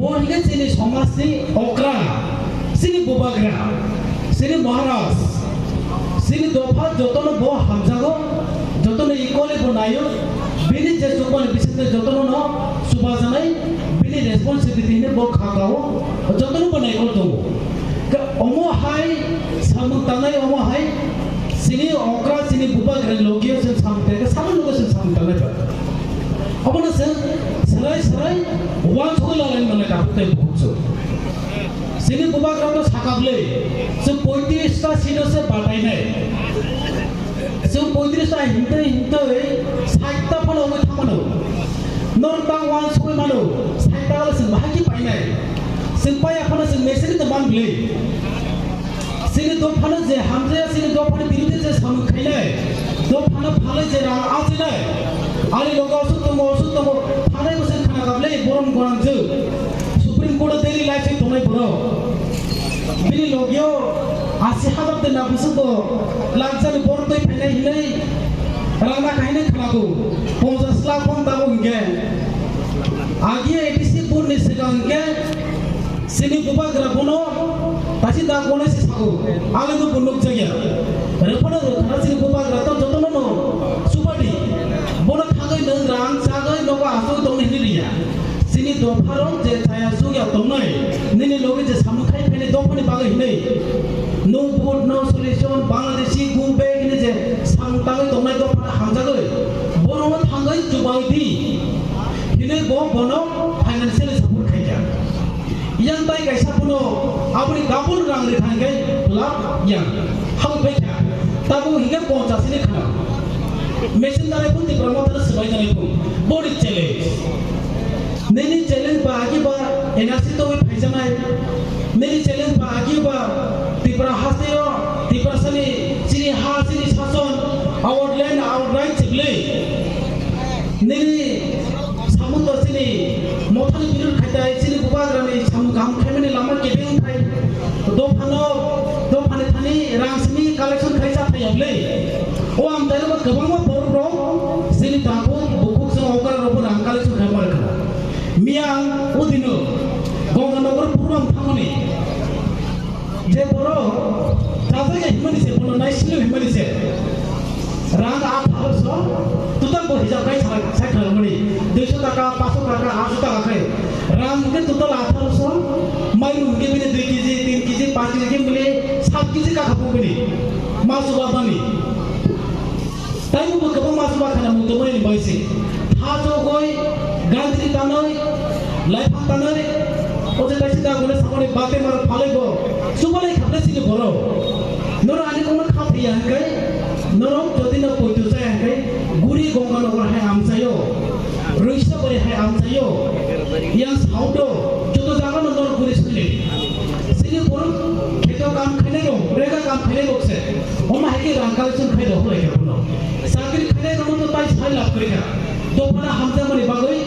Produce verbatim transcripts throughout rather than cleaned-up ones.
Bo hingke chini somajni okra, chini bubagra, chini Maharaj, chini dopha jotono bo hamjago, jotono equally bo naio, bini je chubani bisingtwi jotono no chubajanai, bini responsibility hwnwi bo kha kao, jotono bo naikol tongo. Omo hai samung tangnai, omo hai chini okra, chini bubagra ni logi o chwng samung tangkhe, samung logi o chwng samung tangnai ba. Obono chwng swrai swrai uansugwi lalai mannai tabuk tei bukhuk chwng. Chini bubagra no saka bwlwi chwng poitris ta seat o se batainai. Chwng poitris ta himtwi himtwi sait ta phano wngwi thangmano. Norok ta uansugwi mano, sait ta le chwng bahai khe painai. Chwng paiya phano chwng machine tongma bwlwi. Chini dophano je hamjaya, chini dophani birude je samung khainai, dophano phalwi je rang achinai, ani loge osuk tongo, osuk tongo, thanai bwswk khana gablai borom gwnangjwk. Supreme Court o daily life se tongnai borok. Bini logeo asi hajar de na bwswk bo lakjani borok twi phainai hinwi rang na kahinai khwnago. Ponchas lakh phone dago hinkhe. Agi A D C bur ni swkang hinkhe Chini bubagra bono tasi da gone se sago, ale no bo nukjakya. Rephano rwkhana chini bubagra to jotono no subadi. Bono thangwi nwng rang chagwi nogo aswk tongni hini riya. Chini dopharok je chaya chukya tongnai, nini logi je samung khai phaini dophani bagwi hinwi. No vote, no solution, Bangladeshi go back hinwi je samung tangwi tongnai dophano hamjagwi. Bono thangwi chubawi di. Hinwi bo bono financially support khaikha. Yang tai kaisa phano aboni double rang rwkha hwnkhe lab yang. Habo bai kha. Tabuk hwnkhe ponchas ni khna. Machine dalai phun Tipra Motha no swbai dalai phun. Body challenge. Nini challenge ba agi ba N R C tongwi phaijaknai. Nini challenge ba agi ba Tipra haste o, Tiprasani chini ha, chini sason, our land, our right se bwlwi. Nini samung to chini mothani birud khai tai, chini bubagrani samung kaham khaimani lama kebeng khai. Dophano, dophani thani rang simi collection khai cha phaiya bwlwi. O amchairo bo kwbangma borok rok chini takhuk bukhuk chwng okra rok bo rang collection khai mar kha. Miyang udino Gonganagar program thangmani. Je borok chajak ya himani se, bono naisili himani se. Rang atharo so, total bo hijab kai sai khalamani. Duiso taka, paso taka, aso taka khai. Rang ke total atharo so, mairum ke bini dui kg, tin kg, panch kg ke mili sat kg ka khapu bini. Masu babani. Taibo bo kwbangma chuba khana mung tongmani bai se. Ha chogoi, gandri tanoi, laiphang tanoi, o je taisi da gole samani bate maro phalai bo. Chubalai khaple sini borok. Norok ani kono kha phiya hwnkhe, norok jodi no poito chaya hwnkhe, guri Gonganagar hai amchaio, Rwisa bari hai amchaio, yang saudo, joto jaga no norok guri sini. Sini borok kheto kam khainai rok, rega kam khainai rok se. Omo hai khe rang collection khai rok lai khe bono. Chakri khainai rok no tai sai lab kri kha. Dophano hamjakmani bagwi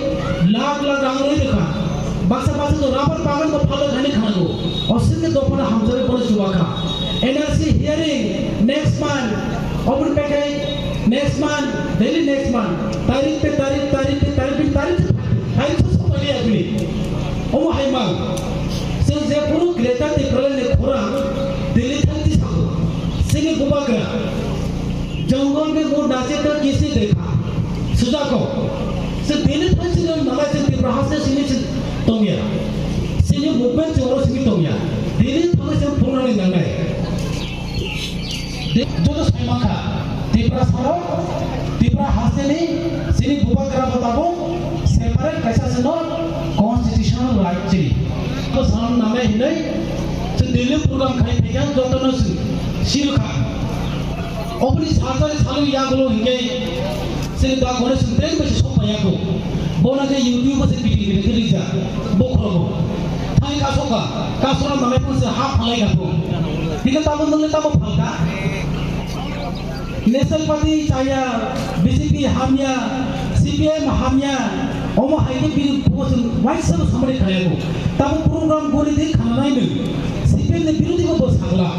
lakh lakh rang rwi rwkha. Baksa baksa to rubber bagan bo phalok hani khanago. Oswk khe dophano hamjakwi bono chuba kha. N R C hearing next month. Oboni pekhai next month, daily next month. Tarik pe tarik, tarik pe tarik, pe tarik, tarik se sokpali agni. Omo hai mang. Chwng je phuru Greater Tipraland ni khorang Delhi thang ti sago. Chini bubagra. Jongol ke mur nache to kisi dekha. Sujako. Se Delhi thang si dong nalai se Tipra haste sini si tongya. Sini movement se oro sini tongya. Delhi thang se phunani nangnai. Joto sai mankha, Tiprasa rok, Tipra hasteni chini bubagra bo tabuk separate kaisa sino constitutional right chini. To salam nangnai hinwi chwng Delhi program khai phaikha jotono chwng sirwkha. Oboni sajak salwi yagulo hinkhe chini da gone chwng tei bai se sok paiya kho. Bono khe YouTube o se biting biting khe rijak. Bokhorogo. Thani kasoka, kasora manai phunse ha phalai kha phung. Hingke tamo nungle tamo phalka. National Party chaya, B J P hamya, C P I M hamya, omo hai khe bini bugo chwng waisa samani khayago. Tamo program gori de khana nai nung. C P I M ni birodi bo bo sagla.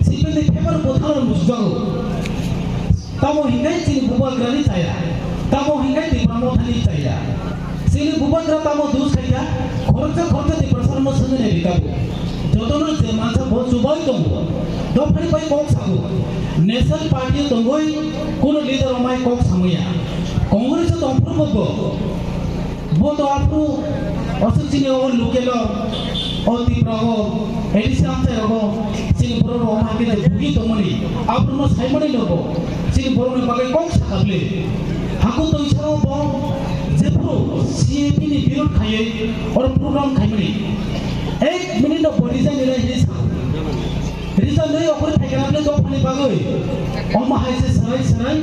C P I M ni paper bo thangla musujago. Tamo hingai chini bubagrani chaya. Tamo hingai Tipra Mothani chaya. Chini bubagra tamo dus khaikha, khorok Khoroksa Tiprasa rokno swngwi nai rikabo. Jotono je mansa bo chubai tongo. Dophani bai kok sago. National party o tongwi kuno leader romai kok samaya. Congress o tongphuru bo bo. Bo to aphuru aswk chini o local o, o Tipra o, A D C amchai rogo, chini borok rok hakhe je bugi tongmani. Aphuru no saimani logo. Chini borok ni bagwi kok sakable. Haku tongsa o bo jephuru C A P ni birod khaiwi oro program khaimani. Ek minute no bo resign nilai hinwi sa. Resign nilai okori phaikha na bile dophani bagwi. Omo hai se serai serai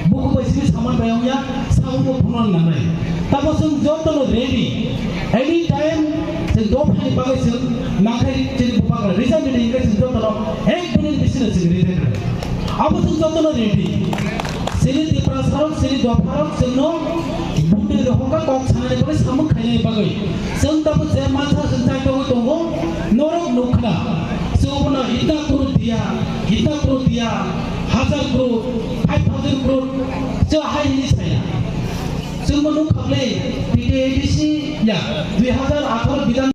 buku bai simi saman bai ongya, saman bo phunukna nangnai. Tamo chwng joto no ready. Any time chwng dophani bagwi chwng nangkhai chini bubagra resign nilai hinwi chwng joto no ek minute bisino chwng resign khlai. Abo chwng jotono ready. Chini Tiprasarok, chini dopharok chwngno bwtwi rohorkha kok sanani bagwi samung khainani bagwi. Chwng tabuk je mansa chwng chaitogwi tongo, norok nukha. Chwng bono itna crore diya, itna crore diya, hajar crore, five thousand crore, chwng hai hinwi saya. Chwngbo nukha ble, T T A D C ya, dui hazar atharo bidhan